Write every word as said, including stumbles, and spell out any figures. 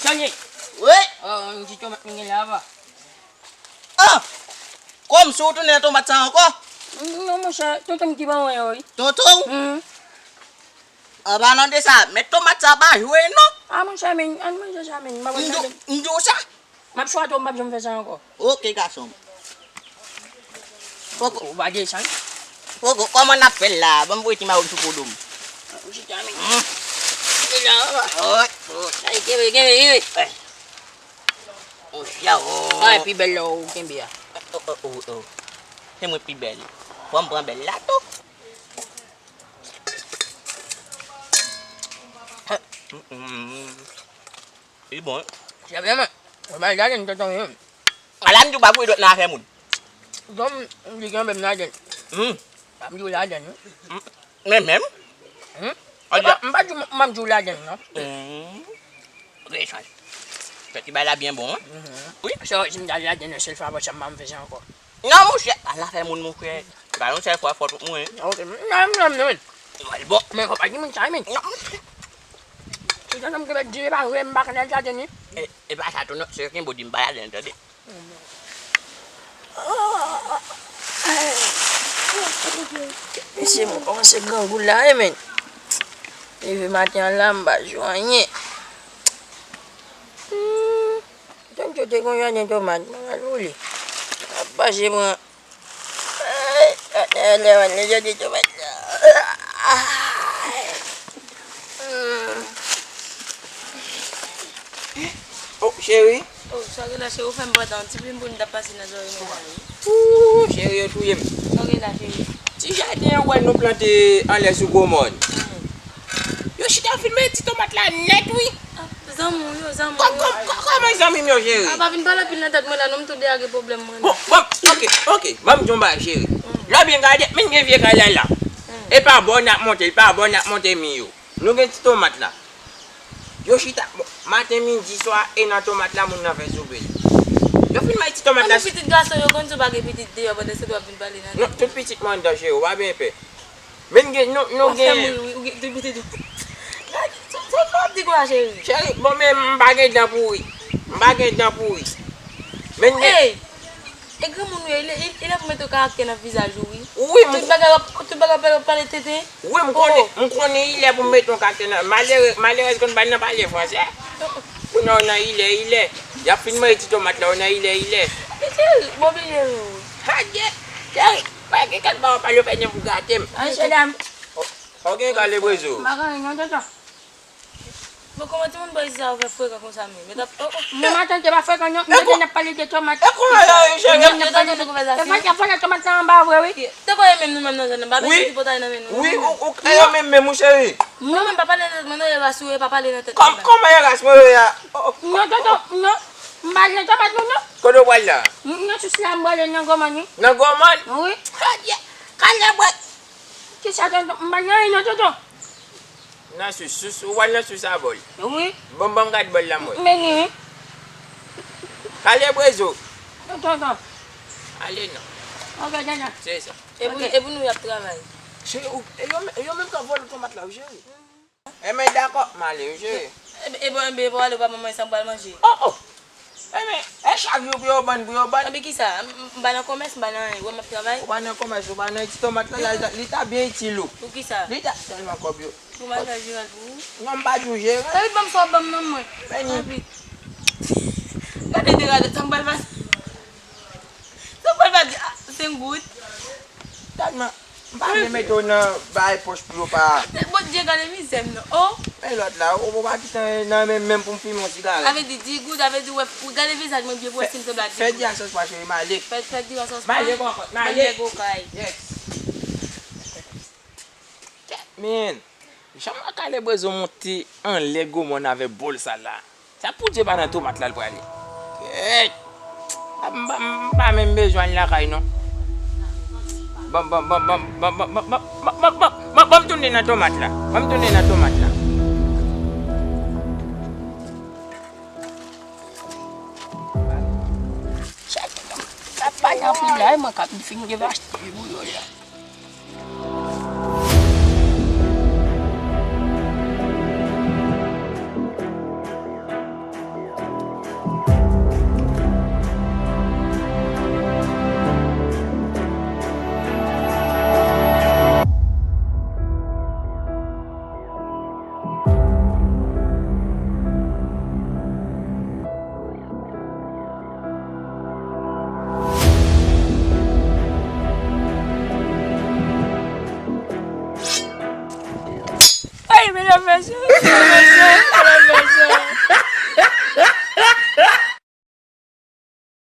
Chanje. Wi. Oh, yon ti tomat mwen gen la, apa? Ah! Kòmsi w tounen nan tomat sa ankò? Non, monchè, tonton m ki ban mwen yo, wi. Tonton w? Hmm. An palan de sa, men tomat sa pa jwe, non. Ah, monchè, men, ann manje sa, men. M pa konn sa. M di w sa. M ap chwati w, m p ap janm fè sa ankò. Oke, gason m. Poko. Ou pa desann? Poko, kòman n ap fè l la? Ban m voye ti mayo m sou po do m. Ou chita, men. Hmm. Deja, apa? Oy, oy. Ay, kenbe, kenbe, kenbe. Ay. Monchè, oh. Sa e pi bèl lè w kenbe a. Oh, oh, oh, oh. Se mwen pi bèl. Fò m pran bèl la tou. Mm, mm, mm. Li bon, wi. Chè, vrèman. Ou bay ladann, tonton, wi. Ala m di w pa voye dwèt nan afè moun. Bon, m di kenbe m ladann. Hmm. Pa m di w ladann, wi. Hmm. Men menm. Hmm? M pa, m pa di w, m pa di w ladann, non. Hmm. Rechaj. Fè ti bay la byen bon, wi. Mhm. Wi. Sa, si m t al ladann yon sèl fwa, apre sa, m pa m fè sa ankò. Non, monchè, al afè moun, monchè. Se pa yon sèl fwa fòt ou mouri. Ok, non, non, non. Bon. Men fò pa di moun sa, men. Non, monchè. Si tonton m te di, e pa vre, m pa konn al ladann, wi. E, e pa sa tou, non, se kenbe w di m pa ladann, tande. Mesye, mwen kòmanse grangou la, wi, men. Leve maten an la, m pa jwe anyen. Hmm. Tonton te gon jaden tomat, mwen al woule. M ap pase pran. Ay, atè lè wè le jaden tomat la. Ay. Hmm. Oh, cheri. Oh, sa gen la, cheri, ou fè m pantan. Ti pimpon t ap pase nan zòrèy mwen la, wi. Ooh, cheri, yo touye m. Sa gen la, cheri. Ti jaden an wè nou plante anlè sou gwo mòn. Hmm. Yo chita fin mete ti tomat la nèt, wi. Ah, zanmi w yo, zanmi w yo. Kò-, kò-, kò-, kòman zanmi m yo, cheri? Ah, pa vin pale anpil nan tèt mwen la, non, m tou deyage pwoblèm mwen. Bon, bon, ok, ok. Ban m di w yon bagay, cheri. Hmm. Lè w byen gade, men gen vye kay la la. Hmm. E pa bò n ap monte, e pa bò n ap monte mi yo. Nou gen ti tomat la. Yo chita, bon, maten, midi, swa, e nan tomat la, moun nan fè soupe l. Yo fin mete ti tomat la. Ann, pitit gason yo konn si w pa gen pitit deyò, pandan se tan w ap vin pale nan tèt mwen. Non, tout pitit mwen anndan, cheri, w pa byen pè. Men gen, nou, nou gen. W ap fè m ri, wi, ou gen, ou gen, ou gen, gade, se, se sa w ap di konsa, cheri. Cheri, bon, men m pa gen dan pou ri. M pa gen dan pou ri. Men gen. Ey! E granmoun ou ye, li, li, li la pou mete yon karaktè nan vizaj ou, wi. Wi, m. Tout bagay w ap, tout bagay w ap pale tenten. Wi, m konnen, oh, m konnen li lè pou m mete yon karaktè nan. Malere, malerèz konn pale nan pale fransè. Kounye a w nan ilè, ilè. Y ap fin manje ti tomat la, w nan ilè, ilè. Men cheri, m oblije ri, wi. Adye, cheri. Wè gen kèk bagay w pale, w fè nen pou gate m. Mesye dam. Ou gen kale brezo. M pa gen anyen non, tonton. Bon, kòman timoun bò isi sa yo fè frekan konsa menm? Yo t ap, oh, oh. Non, matant, yo pa frekan non. Yo te nan pale de tomat. E kòman yo, yo, yo, yo, yo, yo, yo, yo, yo, yo, yo, yo, tomat la anba vre, wi. Te konn menm nou menm nan zòn nan, pa bezwen ti pòtay nan men nou. Wi, ou, ou, e yo menm menm, wi, cheri. Non, men pa pale nan tèt mwen non, e ras ou ye, pa pale nan tèt mwen. Kòman e ras mwen ye a? Oh, oh. Non, tonton, non. M pa nan tomat nou non. Kote w pral la? Nan sous la, m prale nan gòmòn, wi. Nan gòmòn? Wi. Adye. Kale bwè. Kisa, tonton? M pa nan anyen non, tonton. Nan sous, sous, ou pral nan sous a bòl? Wi. Bon, ban m gad bòl la, mwen. Men ni, wi. Kale brezo. Tonton. Ale non. Ok, tonton. Se sa. E pou, ok, e pou nou y ap travay. Cheri, ou, e yo, e yo menm k ap vòlè tomat la, wi, cheri. Enben, dakò, m ale, wi, cheri. E, e bon, enben, pou ale, ou pa ban mwen sa m pral manje. Oh, oh. Enben, e chak jou pou yo ban, pou yo ban. Anpi kisa? M, m, m pa nan komès, m pa nan anyen. Ou wè m ap travay. Ou pa nan komès, ou pa nan ti tomat la, la, li ta, li ta byen itil ou. Pou kisa? Li ta tèlman kòb yo. Pou m al fè jeran pou ou? Non, m pa di w jeran. Epi ban m sa w ban m nan mwen. Men ni. Anpi. Gade degradè, sa m pral pase. Sa m pral pase, ah, senk goud. Gad mwen. M pa vle mete w nan bay pòch pou yo pa. Bondye gade mizè m non, oh. Men lòt la, ou pa kite nan men m menm pou m fimen yon sigarèt. Sa vle di dis goud, sa vle di w wè, ou gade vizaj mwen byen pou w wè si m sanble a dis goud. Fè di asòs pa cheri, m ale. Fè, fè di asòs pa. M ale, papa, m ale. Bann nèg okay. Yes. Men, jan m wè kale brezo monte anlè gwo mòn avè bòl sa la. Sa pou Dye pa nan tomat la l prale. Kèt! M pa, m pa, m pa menm bezwen al lakay non. Ban m, ban m, ban m tounen nan tomat la. Ban m tounen nan tomat la. Sa pa nan fil la, e mwen k ap fin devaste bouyon la. Mesye, mesye, mesye, mesye.